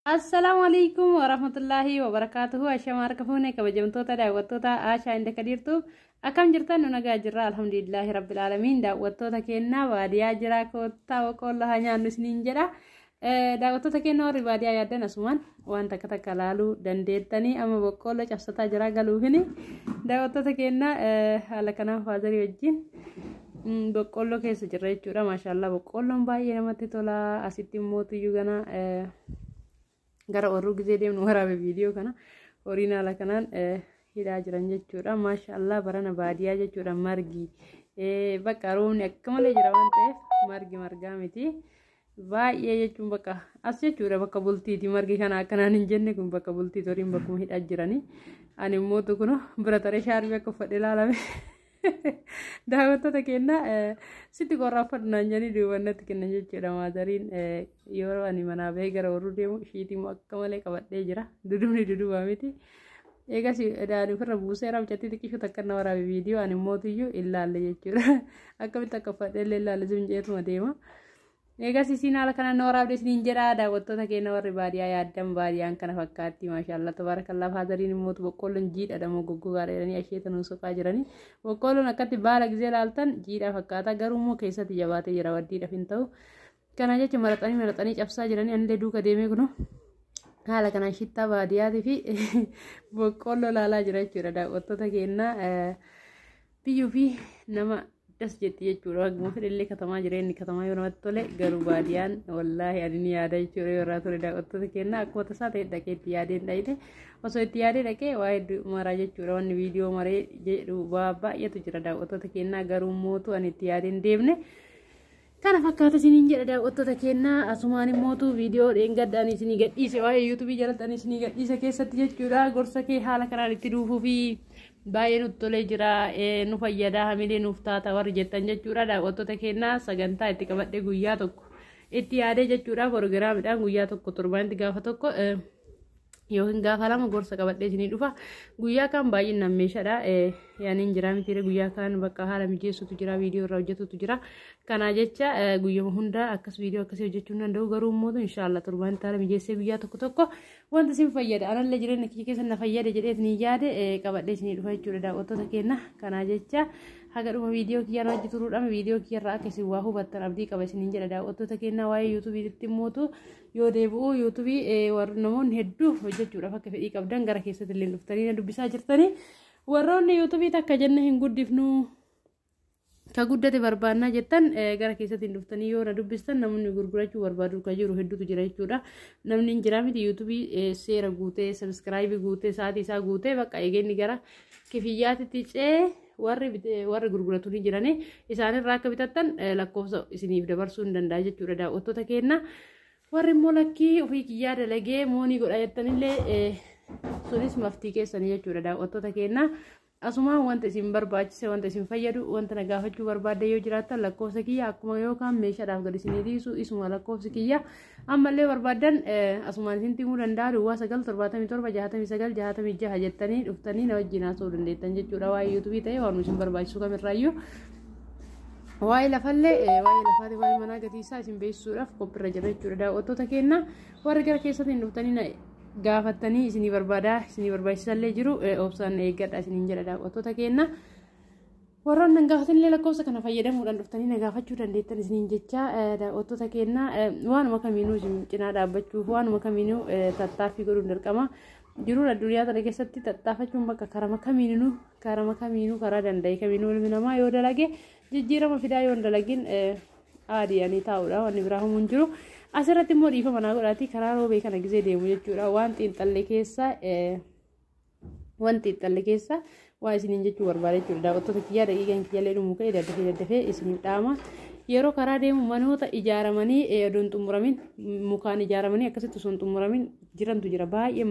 Assalaamu alaikum warahmatullaahi wabarakaatuhu. Ashama harka fuune, kabajamtoota daawwattoota Aashaa Inda Kadiirtu, akkam jirtan? Nu nagaa jirra, alhamdulillaahi rabbil aalamiin. Daawwattoota kennaa, baadiyaa jira, koottaa boqqoolloo haa nyaannu isiniin jedha. Daawwattoota kennaa, warri baadiyaa yaaddan asumaan waan takka takka laaluu dandeettanii. Amma boqqoolloo cabsataa jira galuufini. Daawwattoota kennaa, haala kanaan faazarii wajjin boqqoolloo keessa jirra jechuudha. Maashaallah, boqqoolloon baay'ee namatti tola. Asitti immoo tuyyuu gana gara orruu gizee deemnu waraabe viidiyoo kana. Horiin haala kanaan hidhaa jiran jechuudha. Maashaallah, barana baadiyaa jechuudha, margi bakka roobni akka malee jira waan ta'eef margi margaa miti. Baay'ee jechuun bakka as jechuudha, bakka bultiiti. Margi kana akkanaan hin jenne, kun bakka bultiiti, horiin bakkuma hidhaa jirani. Ani immoo kun bira taree shaarbii akka uffadhe ilaalame. Daawwattoota kennaa, sitti qorraafadhu naan jedhanii duubannatti kennan jechuudha. Maatariin yeroo ani manaa bahee gara warruu deemu ishiitii immoo akka malee qabadhee jira. Dudubni dudubaa miti. Eegas ani ofirra buuseera, mucattii xiqqishuu takka na waraabe viidiyoo, ani mootiyyuu ilaalle jechuudha. Akkamitti akka uffadhe illee ilaalle, zimjeetuma deema. Eegas isiin haala kanaan na waraabde isiniin jedha. Daawwattoota keenya, warri baadiyaa yaaddan, baadiyaan kana fakkaatti. Maashaallah, tabaarakallaa. Faazariin immoo boqqoolloon jiidha moo goggogaadha jedhanii asheeta nuun soqaa jiranii. Boqqoolloon akkatti baala gizee laaltan jiidhaa fakkaata, garuu immoo keessatti jabaatee jira, waddiidhaaf hin ta'u. Kana jecha maraxanii maraxanii cabsaa jiranii, anillee duuka deemee kunu haala kanaan shittaa baadiyyaatii fi boqqoolloo laalaa jira jechuudha. Daawwattoota keenya, biyyuu fi nama das jetti jechuudha. Waguma fedhallee katamaa jireenyi katamaa yoo namatti tole, garuu baadiyyaan wallaahi ani ni yaada jechuudha yoo irraa ture. Daawwattoota keenya, akkuma tasaa ta'e dhaqee itti yaadeen dhayite, osoo itti yaadee dhaqee waa hedduu maraa jechuudha. Wanni viidiyoo maree jedhu baay'eetu jira, daawwattoota keenya, garuu mootu ani itti yaadeen deemne. Kana fakkaata isiniin jedha, daawwattoota keenya. Asumaan immootu viidiyoo dheengadhaan isinii gadhiise, waa'ee yuutuubii jalatti ani isinii gadhiise keessatti jechuudha, gorsa kee haala kanaan itti dhuufuu fi baay'ee nutti tolee jira, nu fayyada, hamilee nuuf taata warri jettan jechuudha. Daawwattoota keenya, sagantaa itti qabadhee guyyaa tokko itti yaadee jechuudha, proogiraamidhaan guyyaa tokko, torbaanitti gaafa tokko yookiin gaafa lama gorsa qabadhee isinii dhufa. Guyyaa kaan baay'inaan meeshaadha. Yaaniin jira miti, guyyaa kaan bakka haala mijeessutu jira, viidiyoo irraa hojjetutu jira. Kana jecha guyyama hunda akkas viidiyoo akkasii hojjechuu hin danda'u, garuu immoo inshaallah torbaanitti haala mijeessee guyyaa tokko tokko wanta isin fayyada, anallee jireenya kiyya keessa na fayyada jedhee isinii yaade qabadhee isinii dhufa jechuudha, daawwattoota keenya. Kana jecha haga dhuma viidiyoo kiyyaan hojii turuudhaan viidiyoo kiyyarraa akka isin waa hubattan abdii qaba isiniin jedha, daawwattoota keenya. Waa'ee yuutuubiitti immootu yoo deebi'u, yuutuubii warri namoonni hedduu hojjechuudhaaf akka fedhii qabdan gara keessatti illee dhuftanii na dubbisaa jirtanii, warroonni yuutuubii takka jenne hin guddifnu, ka guddate barbaannaa jettan, gara keessatti hin dhuftanii yoo na dubbistan, namoonni gurgurachuu barbaadu ka jiru hedduutu jira jechuudha. Namni hin jira miti, yuutuubii seera guutee, subscribe guutee, sa'aatii isaa guutee, bakka eegeenni gara kifiyyaatitti cee warri gurguratu ni jirani. Isaanirraa akka bitattan lakkoofsa isiniif dabarsuu hin danda'a jechuudha, daawwattoota keenya. Warri immoo lakkii, ofii kiyyaa dalagee moonii godha jettanillee, sunis maftii keessanii jechuudha, daawwattoota keenya. Asumaan wanta isin barbaachise, wanta isin fayyadu, wanta na gaafachuu barbaadde yoo jiraattan, lakkoofsa kiyya akkuma yookaan meeshaadhaaf gad isinii dhiisu isuma lakkoofsi kiyya. Ammallee barbaaddan asumaan isin himuu danda'a, 09 77 69 66 jettanii dhuftanii na wajjin haasa'uu dandeettan jechuudha. Waa'ee yuutuubii ta'e, waan isin barbaachisu kamirraayyuu, waa'ee lafallee, waa'ee lafaati, waa'ee manaa gatii isaa isin beeksisuudhaaf qophiirra jira jechuudha. Daawwattoota keenya, warri gara keessatti hin dhuftanii gaafattanii isinii barbaadaa isinii barbaachisallee jiru, obsaan eeggadha isiniin jedha, daawwattoota keenya. Warroonni nan gaafatanillee lakkoofsa kana fayyadamuudhaan dhuftanii na gaafachuu dandeettan isiniin jecha, daawwattoota keenya. Waanuma kamiinuu isin cinaa dhaabbachuuf waanuma kamiinuu tattaaffii godhuun dirqama. Jiruun addunyaa tana keessatti tattaafachuun bakka karama kamiinuu karaa danda'e kamiinuu ilmi namaa yoo dalage jijjiirama fidaa, yoo hin dalagin aadiyanii taa'uudha, wanni biraa humuu hin jiru. Asirratti immoo dhiifama naa godhaati, karaa roobee kana gizee deemu jechuudha, waan xiinxalle keessa waa isiniin jechuu barbaada jechuudha. Daawwattoota kiyyaa, daqiiqaan kiyyaallee dhumuu ka'e, daddafee daddafee isiniif dhaama. Yeroo karaa deemu manoota ijaaramanii osoo hin xumuramin, mukaan ijaaramanii akkasitti osoo hin xumuramin jirantu jira baay'ee.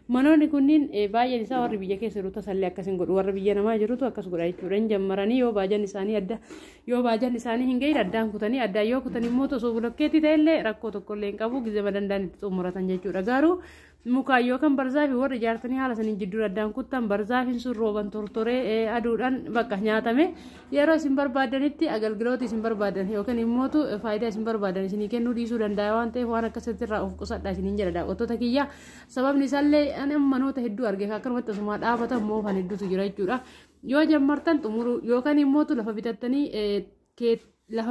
Manoonni kunniin baay'een isaa warri biyya keessa jiru tasallee akkas hin godhu, warra biyya namaa jirutu akkas godha jechuudha. Hin jammaranii, yoo baajan isaanii adda, yoo baajan isaanii hin gahin addaan kutanii, addaan yoo kutan immoo osoo bulokkeetti ta'ellee rakkoo tokkollee hin qabu, gizema danda'an itti xumuratan jechuudha. Garuu Mukaan yookaan barzaafii warra ijaartanii haala saniin jidduu addaan kuttan, barzaafiin sun rooban tortoree aduudhaan bakka nyaatame, yeroo isin barbaadanitti agalgiloota isin barbaadan yookaan immootu faayidaa isin barbaadan isinii kennuu dhiisuu danda'a waan ta'eef, waan akkasitti irraa of qusadha isiniin jedha, daawwattoota kiyya. Sababni isaallee ani manoota hedduu arge akkanumatti osuma dhaabatan moofan hedduutu jira jechuudha. Yoo jammartan xumuruu yookaan immootu lafa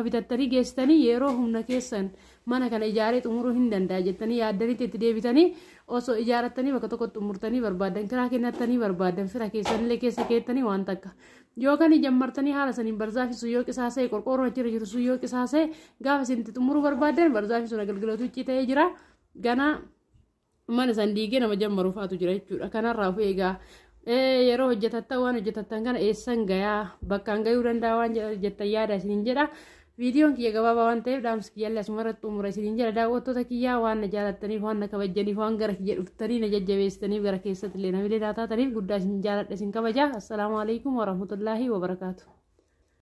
bitattanii geessitanii, yeroo humna keessan mana kana ijaaree xumuruu hin danda'a jettanii yaaddanitti itti deebitanii osoo ijaarattanii bakka tokkotti xumurtanii, barbaadan kiraa kennattanii, barbaadan fira keessanillee keessa keettanii waan takka, yookaan jammartanii haala saniin barzaafii sun yoo qisaasa'e, qorqoorroon achirra jiru sun yoo qisaasa'e, gaafa isin itti xumuruu barbaadan barzaafii sun agalgilootu itti ta'ee jira. Ganaa mana san diigee nama jammaruufaatu jira jechuudha. Kanarraa of eegaa. Yeroo hojjetattan waan hojjetattan kana eessan gayaa, bakkaan gayuu danda'a waan jettan yaada isiniin jedha. Viidiyoon kiyya gabaabaa waan ta'eef dhaamsi kiyyallee asuma irratti xumura isiniin jedha. Daawwattoota kiyyaa, waan na jaalattaniif, waan na kabajjaniif, waan gara kiyya dhuftanii na jajjabeessitaniif, gara keessatti illee namilee taataniif guddaa isin jaaladha, isin kabaja. Assalaamu alaikum warahmatullaahi wabarakaatu.